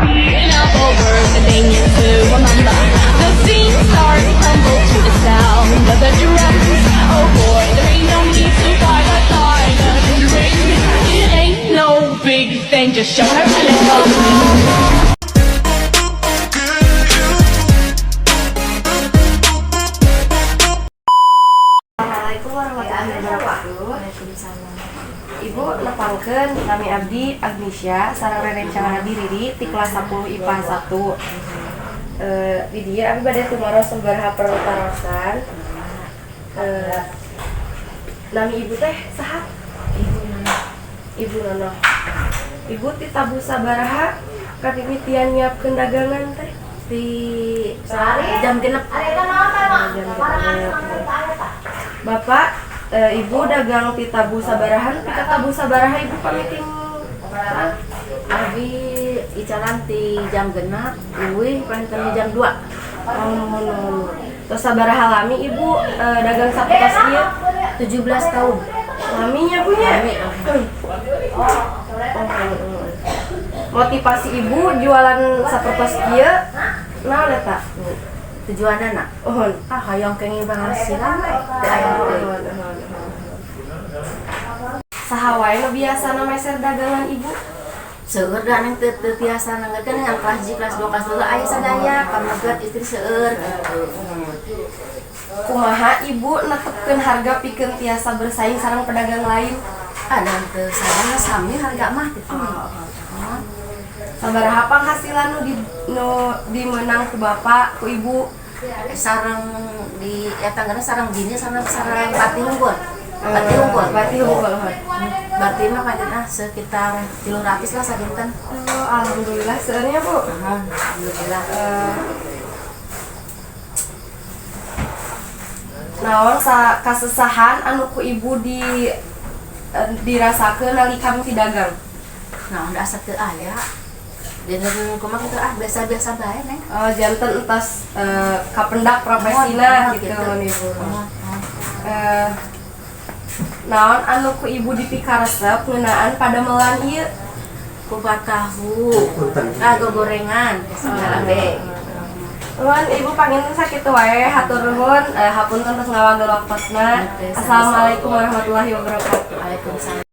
Beating up over the thing into a mamba. The scene starts to crumble to the sound of the drums. Oh boy, there ain't no need to buy a diamond ring. It ain't no big thing, just show her a little. Assalamualaikum warahmatullahi wabarakatuh. Waalaikumsalam. Ibu, nepangkeun, nami abdi Agnisya sareng rerencangan abdi Riri ti kelas 10 IPA 1. Di dieu abdi bade tumaros sababaraha pertarosan. Nami ibu teh saha? Ibu Nono. Ibu Nono. Ibu ti tabuh sabaraha kamimitian nyiapkeun dagangan teh? Di jam 6. Oh, jam 6. Bapak, ibu dagang ti tabuh sabaraha nepi ka tabuh sabaraha ibu pamiting? Abi icalan ti jam 6, uih panten di jam 2. Oh, nuhun, nuhun. Terus sabaraha lami ibu dagang sapertos ieu? 17 tahun. Lami nya, Bu, nya? Lami. Oh, nuhun. Motivasi ibu jualan sapertos ieu naon eta, Bu? Tujuanana? Uhun. Ah, hayang kenging penghasilan we. Teu aya deui. Nuhun, nuhun, nuhun. Saha wae nu biasana meser dagangan ibu? Seueur da, neng, teu teu tiasa nanggerkeun yang kelas hiji, kelas 2, kelas 3 aya sadaya, pameget istri seueur gitu. Kumaha ibu netepkeun harga pikeun tiasa bersaing sareng pedagang lain? Ah, dan teu sadar sami harga mah gitu. Oh. Sabaraha penghasilan nu dimenang ku bapak, ku ibu? Sareng di eta geuna sareng bini sareng sareng bati unggul. Bati unggul. Bati unggul. Berarti mah panjang ah sekitar 300 lah sadinten. Oh, alhamdulillah sebenarnya, Bu. Alhamdulillah. Naon sa kasesahan anu ku ibu dirasakeun nalika mimiti dagang? Nah, udah asa teu aya. Dinten kumaha kitu ah, biasa-biasa bae, Neng. Oh, janten entos kapendak profesina Mohon, gitu, gitu. Ibu. Mohon, mohon. Naon anu ku ibu dipikaresep ngeunaan padamelan ieu? Kupat tahu, ah, gorengan, segala be. Nuhun, Ibu, panginten sakitu wae, hatur nuhun, hapunten tos ngawagel waktosna. Oke, Assalamualaikum warahmatullahi wabarakatuh. Waalaikumsalam.